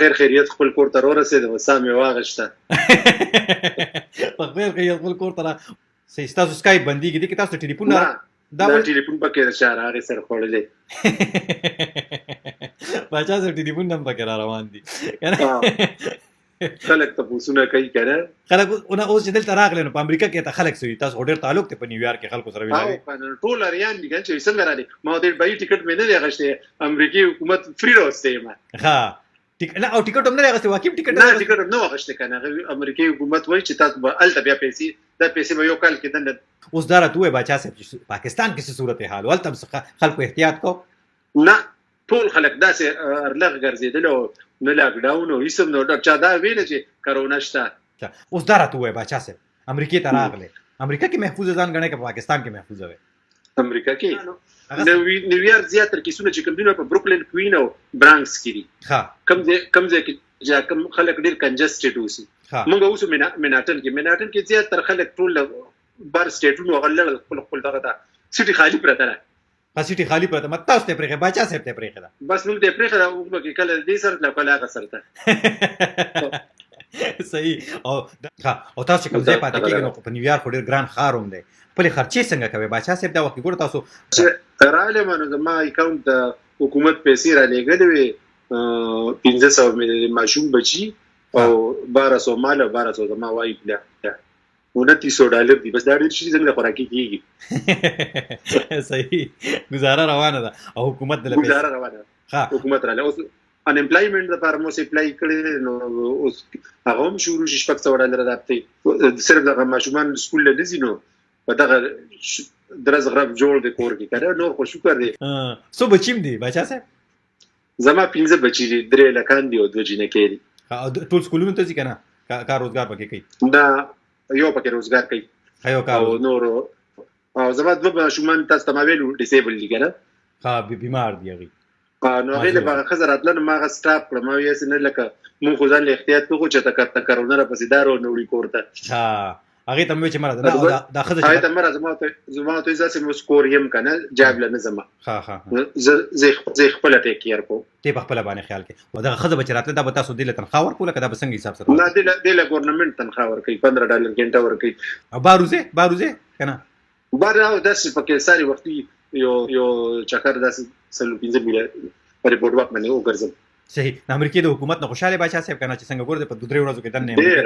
خیر خیریت خپل کور ته ورسېدم، ساه مې واغشته. په خیر خیریت خپل کور ته را. صحیح، ستاسو سکایپ بندیږي، دې کې تاسو ټلیفون نه دا دا ټلیفون پکې د چا راغی سر خوړلی. باچا صاحب ټلیفون هم پکې را روان دي. خلک تپوسونه کوي که نه. خلک نه اوس چې دلته راغلی نو په امریکا کې ته خلک څه وي؟ تاسو خو ډېر تعلق دی په نیویارک کې خلکو سره ویلاوي. او که نه، ټول اریان دي که نه چې څنګه راغلی. ما ورته ویل بایي ټیکټ مې نه دی اخیستی، امریکې حکومت فري راوستی یم. ښه، نه او ټیکټ هم نه دی اخیستی؟ واقعي ټیکټ نه، ټیکټ هم نه اخیستی که نه. هغه امریکې حکومت وایي چې تاسو به هلته بیا پیسې، دا پیسې به یو کال کې دننه. اوس دا راته ووایه باچا صاحب چې پاکستان کې څه صورتحال و، هلته هم څه خلکو احتیاط کو؟ نه، ټول خلک داسې ارلغ ګرځېدل او نه لاک ډاون او هیڅ هم نه، چا دا ویل چې کرونا شته. اوس دا راته ووایه باچا صاحب، امریکې ته راغلی، امریکا کې محفوظ ځان ګڼې که په پاکستان کې محفوظ وې؟ امریکا کې نیویارک زیاتره کیسونه چې کوم دي په بروکلین، کوین او برانکس کې دي. کوم ځای کې چې کوم خلک ډیر کنجسټډ اوسي. موږ اوس منهاټن کې، منهاټن کې زیاتره خلک ټول بار سټیټونو هغه لړل خپل خپل دغه ته، سیټي خالی پرته ده. سیټي خالی پرته، مت تاسو ته پرېښې، باچا صاحب ته پرېښې ده. بس موږ ته پرېښې ده، موږ به کې کله دې سره تلو کله هغه سره ته. صحیح. او او تاسو چې کوم ځای پاتې کېږئ نو په نیویارک خو ډېر ګران ښار هم دی، خپلې خرچې څنګه کوئ باچا صاحب؟ دا وخت کې ګوره تاسو چې رالم نو زما اکاونټ د حکومت پیسې را لېږلې وې، 500 مې د ماشوم بچي او 1200 مال او 1200 زما وایف له 2900 ډالر دي. بس دا ډېر شي، څنګه خوراکي کېږي. صحیح، گزاره روانه ده او حکومت د ګزاره روانه ده. حکومت راله. اوس انمپلایمنت لپاره مو اپلای کړی، نو اوس هغه هم شروع شي، 600 ډالر د هفتې. صرف دغه ماشومان سکول له نه ځي نو په دغه درز غرب جوړ دی کور کې کنه، نور خو شکر دی. څو بچیم دي باچا صاحب؟ زما پنځه بچي دي، درې هلکان دي او دوه جینکۍ دي. ټول سکولونو ته ځي که نه کار روزګار پکې کوي؟ نه، یو پکې روزګار کوي. یو کار او نور او زما دوه ماشومان تاسو ته ما ویلو ډیسیبل دي که نه. ښه، بیمار دي هغوی. نو هغې له هغه ښځه راتله نو ما هغه سټاپ کړه، ما ویل هسې نه لکه مونږ خو ځان له احتیاط وکړو چې ته کرونا راپسې دار ونه وړي کور ته. هغې ته مې ویل چې مه راځه. نه، او دا ښځه چې هغې ته مه راځه، زما ورته ویل زه هسې اوس کور یم که نه، جاب له نه ځم. ښه، ښه. زه خپله ټیک کیر کوم. ته په خپله باندې خیال کې. او دغه ښځه به چې راتله دا به تاسو دې له تنخوا ورکوله که دا به څنګه حساب سره؟ نه، دې له ګورنمنټ تنخوا ورکوي، 15 ډالر ګنټه ورکوي. او باروزه، باروزه که نه؟ بار او داسې پکې ساري وختي یو یو چکر داسې 4-5 میله پر بورډ واک باندې وګرځم. صحیح. د امریکې د حکومت نه خوشاله باچا صاحب که نه، چې څنګه ګوره په دوه درې ورځو کې دننه؟ ډېر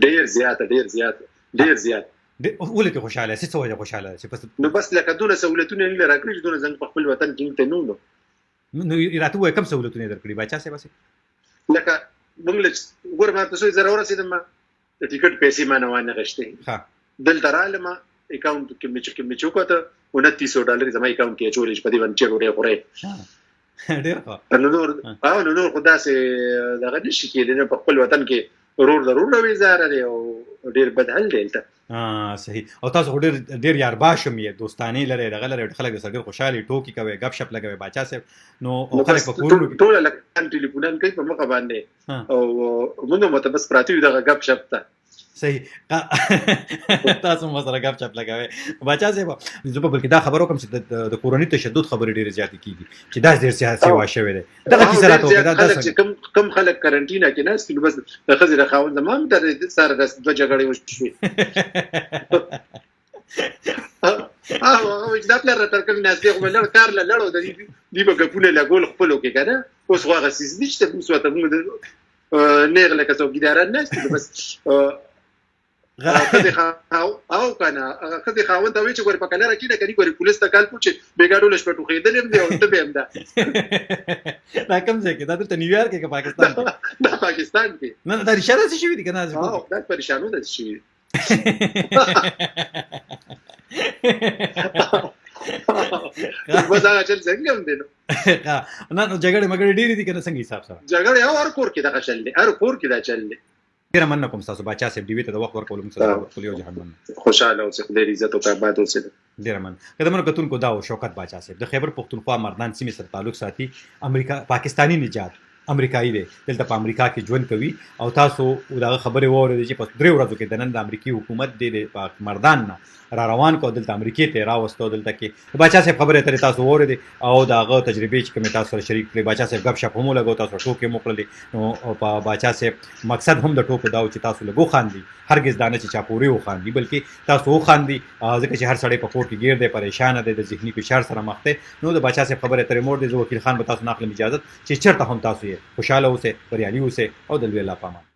ډېر زیات، ډېر زیات، ډېر زیات. ولې ته خوشاله څه وجه خوشاله چې بس؟ نو بس لکه دونه سہولتونه نه راکړي چې دونه زنګ په خپل وطن کې ته نو نو نو راته وایي کوم سہولتونه درکړي باچا صاحب؟ لکه موږ له ګوره ما ته څه زره ورسېدم، د ټیکټ پیسې ما نه وانه غشتې. دلته رالم، اکاونټ کې مې چې وکته 2900 ډالر زما اکاونټ کې اچولې چې په دې باندې چې ډوډۍ خورې. ډېر ښه. نو نور او نو نور خو داسې دغه نشي کېدی، نه په خپل وطن کې رور د رور ویزاره دی او ډېر بد حل دی هلته. صحیح. او تاسو خو ډېر ډېر یار باش هم یې، دوستانې لرئ، دغه لرئ، خلک درسره ډېر خوشحاله، ټوکې کوي، ګپ شپ لګوي باچا صاحب. نو او خلک په کورونو کې ټول هلکان ټلیفونان کوي په مخه باندې او موږ هم ورته بس پراته یو دغه ګپ شپ ته. صحیح، تاسو مو سره ګپ چپ لګوي باچا صاحب. زه په بلکې دا خبرو کوم چې د کورني تشدد خبرې ډېرې زیاتې کیږي چې دا ډېر زیات سیوا شوی دی، دغه کیسه راته وکړه. دا چې کم خلک کرنټینه کې ناست نو بس د ښځې د خاوند زما هم تر سره د دوه جګړې وشوې. هغه چې دا پلار تر کوم ناست دی خو لړ کار له لړو د دې به ګپونه لګول خپلو کې کنه. اوس خو هغه څیز نشته، موږ ته موږ نیغ لکه څوکیداران ناست دي بس. ښځې او که نه هغه ښځې خاوند ته وایي چې ګورې په کلره کښېنه، که نه ګورې پولیس ته کال کړو چې بېګا ټوله شپه ټوخېدلې هم دی او ته به هم ده. دا کوم ځای کې؟ دا دلته نیویارک کې که پاکستان کې؟ دا پاکستان کې. نه، دا رښتیا داسې شوي دي که نه؟ دا پریشانو داسې شوي دي. بس هغه چل څنګه هم دی نو. نه نو جګړې مګړې ډېرې دي که نه، څنګه حساب سره؟ جګړې او هر کور کې دغه چل دی، هر کور کې دا چل دی. ډېره مننه کوم تاسو باچا صاحب ډیوې ته د وخت ورکولو، موږ سره خپل یو جهان مننه. خوشاله اوسئ، خدای دې عزت او آباد اوسئ. ډېره مننه. قدرمنو کتونکو، دا و شوکت باچا صاحب، د خیبر پښتونخوا مردان سیمې سره تعلق ساتي، امریکا پاکستانی نجات. امریکایي دی، دلته په امریکا کې ژوند کوي او تاسو دغه خبرې واورېدې چې په درې ورځو کې دننه د امریکې حکومت دی د مردان نه را روان کو، دلته امریکې ته راوستو. دلته کې د باچا صاحب خبرې اترې تاسو واورېدې او د هغه تجربې چې کومې تاسو سره شریک کړې. باچا صاحب ګپ شپ هم ولګو، تاسو ټوکې هم وکړلې. نو په باچا صاحب مقصد هم د ټوکو دا و چې تاسو لږ وخاندي، هرګز دا نه چې چا پورې وخاندي، بلکې تاسو وخاندي، ځکه چې هر سړی په کور کې ګیر دی، پریشانه دی، د ذهني فشار سره مخ دی. نو د باچا صاحب خبرې اترې مور دی. زه وکیل خان به تاسو نه اخلم اجازت چې چېرته هم تاسو یې، خوشحاله اوسئ، بریالي اوسئ او د لوی الله په امان.